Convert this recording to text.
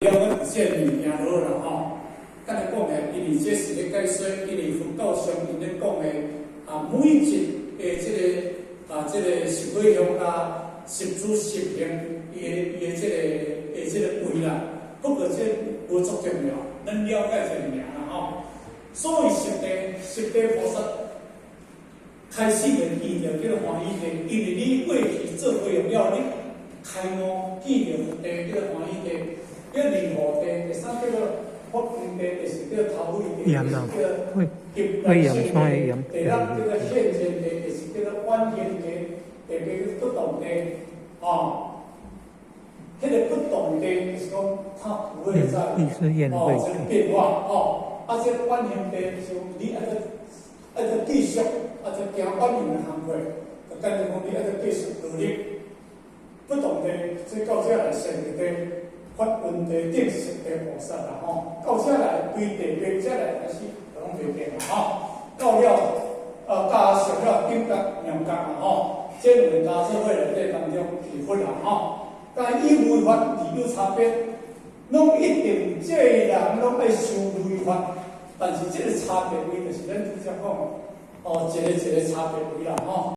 了阮這個物件好啦吼。甲你講的，因為這是咧解說，因為佛教上𪜶咧講的啊，每一個這個啊，這個十回向啊，十住十行，伊的這個位啦。不過這無足重要，咱了解這個爾啦吼。所以十地十地菩薩開始就見著叫做歡喜地，因為你過去做回向了，你開悟見著佛地叫做歡喜地，叫離惑地，第三叫做法雲地，第四叫頭尾地，鹽啊，會會鹽酸的鹽。第六叫做現前地，第四叫做遠行地，第八叫不動地，哦。彼個不動地就是講，它不會再哦，這個變化哦。啊，這個遠行地就是你愛閣愛閣繼續，啊，這行遠行的工課，就簡單講，你愛閣繼續努力。不動地，這到這來善地、法雲地、頂十地菩薩啦吼。到這來對地八這來開始就攏袂變啦吼。到了加上了頂覺、妙覺啦吼，這兩個加做伙內底當中是佛啦吼。但以如法而有差別，攏一定這個人攏愛修如法，但是這個差別位就是咱拄才講，哦，一個一個差別位啦吼。